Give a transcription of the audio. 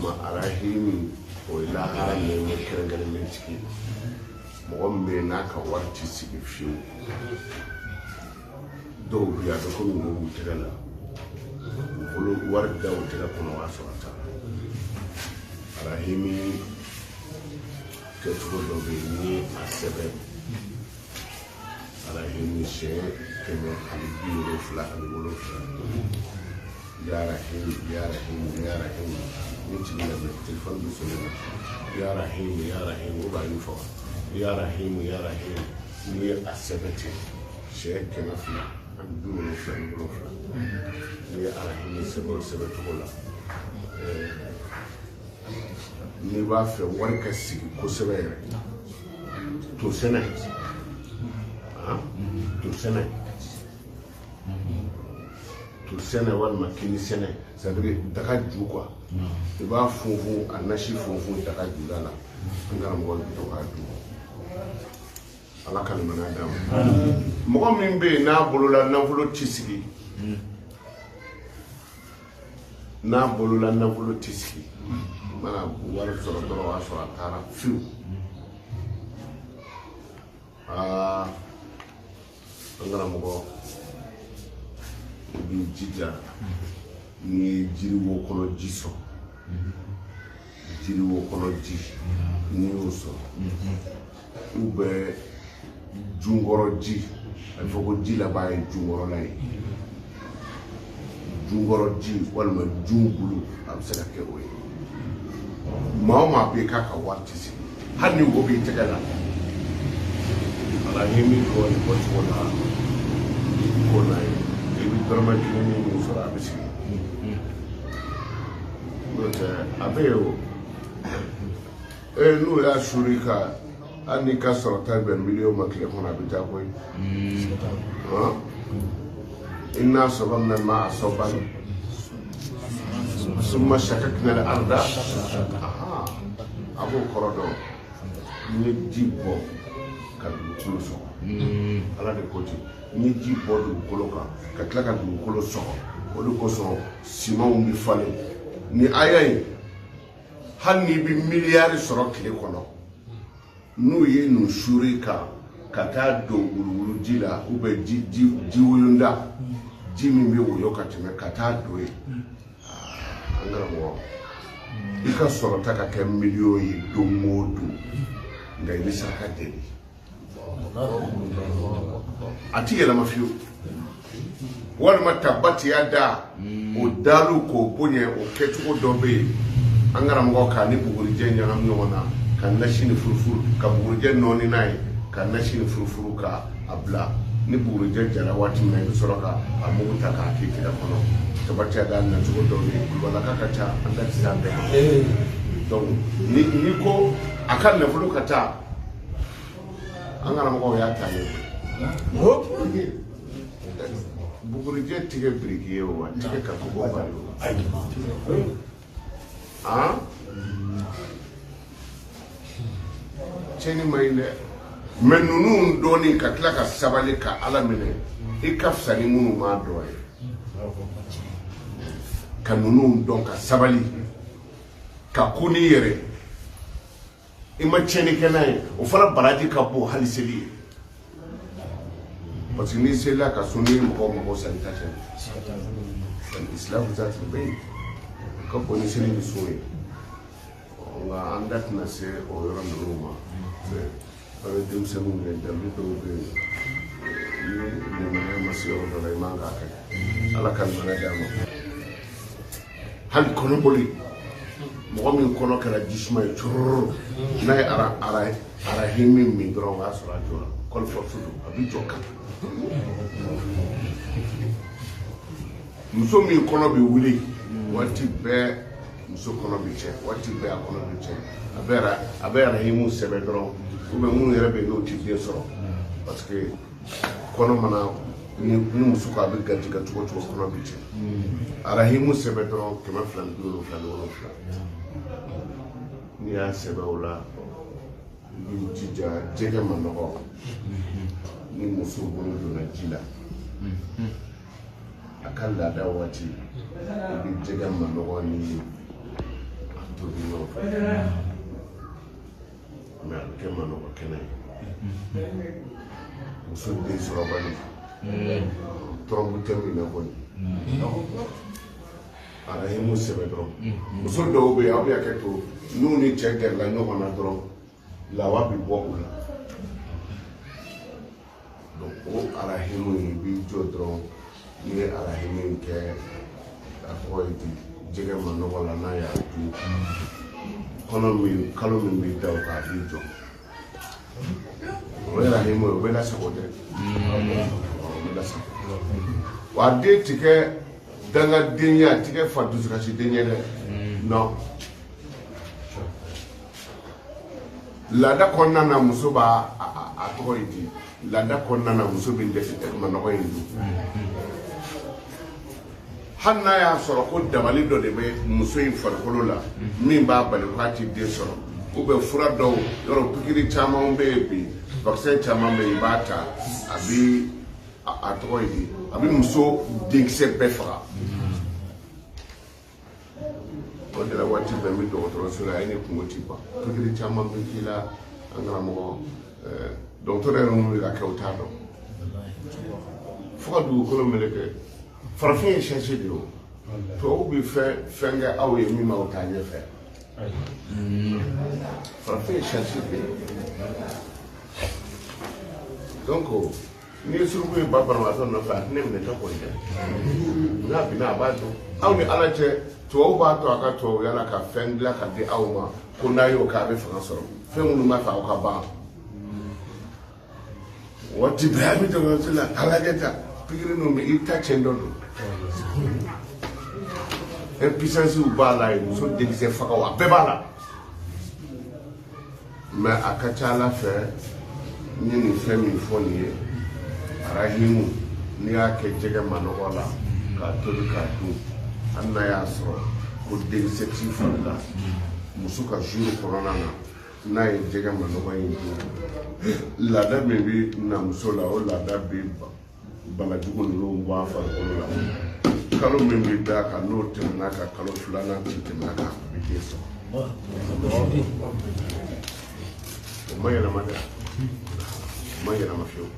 Tuma arahimi o ye lahara nɛɛma kɛrɛnkɛrɛnnen tigi ye, mɔgɔ min bɛ yen n'a ka wari ti sigi fiyewu. Dɔw bɛ yen, a bɛ komi wo b'u tɛgɛ la, u bolo wari da u tɛgɛ kɔnɔ, o y'a sɔrɔ a taara. Arahimi kɛcogo dɔ bɛ yen, n'i ye a sɛbɛn arahimi 177, ya rahim, ya rahim, ya rahim, ni tigi lamɛn, telefɔni bɛ sonné na, ya rahim, ya rahim, o b'a faga, ya rahim, ya rahim. N'i ye a sɛbɛn ten 277, n'i ye arahimi sɛbɛn o sɛbɛn cogo la, n'i b'a fɛ wari ka sigi kosɛbɛ yɛrɛ, to sɛnɛ, to sɛnɛ, to sɛnɛ walima kini sɛnɛ, c'est à dire daga ju quoi, i b'a funfun, a nasi funfun daga juda la, an karamɔgɔ bɛ to k'a dun. Ala ka limaniya d'a ma. Mɔgɔ min bɛ yen n'a bolola nafolo ti sigi, n'a bolola nafolo ti sigi, mana wari sɔrɔ dɔrɔn o y'a sɔrɔ a taara fiyewu. Aa, an karamɔgɔ, i b'i jija n'i ye jiriwo kɔnɔ ji sɔrɔ, jiriwo kɔnɔ ji n'i y'o sɔrɔ, ou bien junkɔrɔ ji, a bɛ fɔ ko ji laban ye junkɔrɔla ye, junkɔrɔ ji walima jun bulu, a bɛ se ka kɛ o ye. Maa o maa bɛ yen k'a ka wari tɛ sigi, hali ni wo b'i tɛgɛ la, arahimi dɔ nin bɔcogo la ko n'a ye, i bɛ dɔrɔmɛ kelen ni min sɔrɔ, a bɛ sigi. N'o tɛ, a bɛ yen o. Ee, n'u y'a suri ka hali n'i ka sɔrɔta bɛn miliyɔn ma tile kɔnɔ, a bɛ taa koyi. Inna sababna al-ma'a sabban summa shakakna al-arda. A b'o kɔrɔ dɔn. N ye ji bɔ ka dugukolo sɔgɔ, Ala de ko ten. N ye ji bɔ dugukolo kan ka tila ka dugukolo sɔgɔ, o de kosɔn simanw bɛ falen. Ni aya ye, hali n'i bɛ miliyari sɔrɔ tile kɔnɔ, n'u ye nin suri kan ka taa don wuluwulu ji la, ou bien ji ji ji woyonda, ji min bɛ woyo ka tɛmɛ, ka taa don yen, an karamɔgɔ, i ka sɔrɔta ka kɛ miliyɔn ye don o don, nka i bɛ saraka deli, a ti yɛlɛma fiyewu. Walima tabatiya da o dalu k'o bonya, o kɛcogo dɔ bɛ yen, an karamɔgɔ, k'a ni bugurijɛ ɲagami ɲɔgɔn na, ka nasi ni furufuru, ka bugurijɛ nɔɔni n'a ye, ka nasi ni furufuru ka a bila. Ni bugurijɛ jara waati min na, i bɛ sɔrɔ ka a mugu ta k'a k'i tɛgɛ kɔnɔ. Tabatiya da nacogo dɔ bɛ yen, kulubalaka ka ca, an da tɛ se a bɛɛ ma. Donc ni ko a ka nafolo ka taa, an karamɔgɔw y'a ta ne bugurijɛ tigɛ biriki ye o, a tigɛ ka kogo bari o. Han, tiɲɛni man ɲi dɛ, mais ninnu dɔɔni ka tila ka sabali ka Ala minɛ, i ka fisa ni minnu m'a dɔn ye. Ka ninnu dɔn ka sabali ka ko n'i yɛrɛ, i ma tiɲɛni kɛ n'a ye, o fana baraji ka bon hali seli ye, parce que n'i selila ka sun, n'i ye mɔgɔw mago sa, i ta tiɲɛ. Islam zati bɛ yen, o ka bon ni seli ni sun ye. Nka an da tɛna se o yɔrɔ ninnu ma. An ye denmisɛnninw ye, dalu dɔw bɛ yen, ni limaniya ma se yɔrɔ dɔ la, i man k'a kɛ. Ala ka limaniya d'a ma. Hali kɔnɔboli, mɔgɔ min kɔnɔ kɛra jisuma ye cururu, n'a ye ara ara arahimi min dɔrɔn, o y'a sɔrɔ a jɔra. Kɔlifɔsu don, a bɛ jɔ kan. Muso min kɔnɔ bɛ wuli waati bɛɛ, muso kɔnɔ bɛ tiɲɛ waati bɛɛ, a kɔnɔ bɛ tiɲɛ, a bɛ arahimu sɛbɛn dɔrɔn. Ou bien minnu yɛrɛ bɛ yen n'o tɛ den sɔrɔ, parce que kɔnɔ mana ni muso ko a bɛ garijɛgɛ cogo cogo, kɔnɔ bɛ tiɲɛ, arahimu sɛbɛn dɔrɔn 277. N'i y'a sɛbɛn o la, i b'i jija jɛgɛ ma nɔgɔ. Ni muso bolo donna ji la a ka laada waati, i bɛ jɛgɛ ma nɔgɔ ni a Mais a bɛ kɛ manɔgɔ kɛnɛ ye, muso den sɔrɔbali, tɔrɔbu tɛ min na kɔni, arahimu sɛbɛ dɔrɔn. Muso dɔw bɛ yen, aw bɛ hakɛ to, n'u ni cɛ gɛrɛla ɲɔgɔn na dɔrɔn, lawa bɛ bɔ u la. Donc o arahimu in, i b'i jɔ dɔrɔn, n'i ye arahimu in kɛ, a tɔgɔ ye di, jɛgɛ manɔgɔ la, n'a y'a dun, kɔnɔ min, kalo min bɛ da o kan, a b'i jɔ. O ye arahimu ye, o bɛ lasago dɛ, o bɛ lasago. Wa a den ti kɛ dangaden ye, a ti kɛ fa dusukasiden ye dɛ, non. Laada kɔnɔna na, muso b'a a tɔgɔ ye di, laada kɔnɔna na, muso bɛ manɔgɔ in dun, hali n'a y'a sɔrɔ ko dabali dɔ de bɛ muso in farikolo la min b'a bali k'a ti den sɔrɔ, ou bien fura dɔw yɔrɔ, pikiri caman bɛ yen bi, vaccin caman bɛ yen, i b'a ta, a bɛ a tɔgɔ ye di, a bɛ muso denkisɛ bɛɛ faga. O de la, waati bɛɛ n bɛ dɔgɔtɔrɔso la, e ni kungo ti ban, pikiri caman bɛ k'i la. An karamɔgɔ, dɔgɔtɔrɔ yɛrɛ minnu bɛ ka kɛ, u t'a dɔn fo ka dugukolo meleke. Farafin ye science de ye. O tubabu bɛ fɛn fɛn kɛ aw ye min m'aw taa ɲɛfɛ. Farafin ye science de ye. Donc n'i ye suruku ye ba banabaatɔ nɔfɛ, a tɛ ne minɛ ta kɔni dɛ. N'a binna, a b'a dɔn. Aw ni Ala cɛ, tubabu b'a to a ka tubabuya la ka fɛn dilan ka di aw ma ko n'a y'o kɛ, a bɛ fanga sɔrɔ. Fɛn minnu b'a fɛ aw ka ban, waati bɛɛ a bɛ dɔgɔtɔrɔso la, a lajɛ ta pikiri ninnu bɛ i ta cɛn dɔ don. Impuissance b'a la yen, muso denkisɛ fagaw, a bɛɛ b'a la. Mais a ka ca Ala fɛ, n ye nin fɛn min fɔ nin ye, arahimu, n'i y'a kɛ jɛgɛ manɔgɔ la k'a tobi k'a dun, hali n'a y'a sɔrɔ ko denkisɛ t'i fari la, muso ka jour kɔnɔna na, n'a ye jɛgɛ manɔgɔ in dun, laada min bɛ na muso la, o laada bɛ banajugu ninnu bɔ a farikolo la. Kalo min bɛ d'a kan, n'o tɛmɛna ka kalo filanan ci tɛmɛ a kan, a bɛ den sɔrɔ. O ma yɛlɛma dɛ, o ma yɛlɛma fiyewu.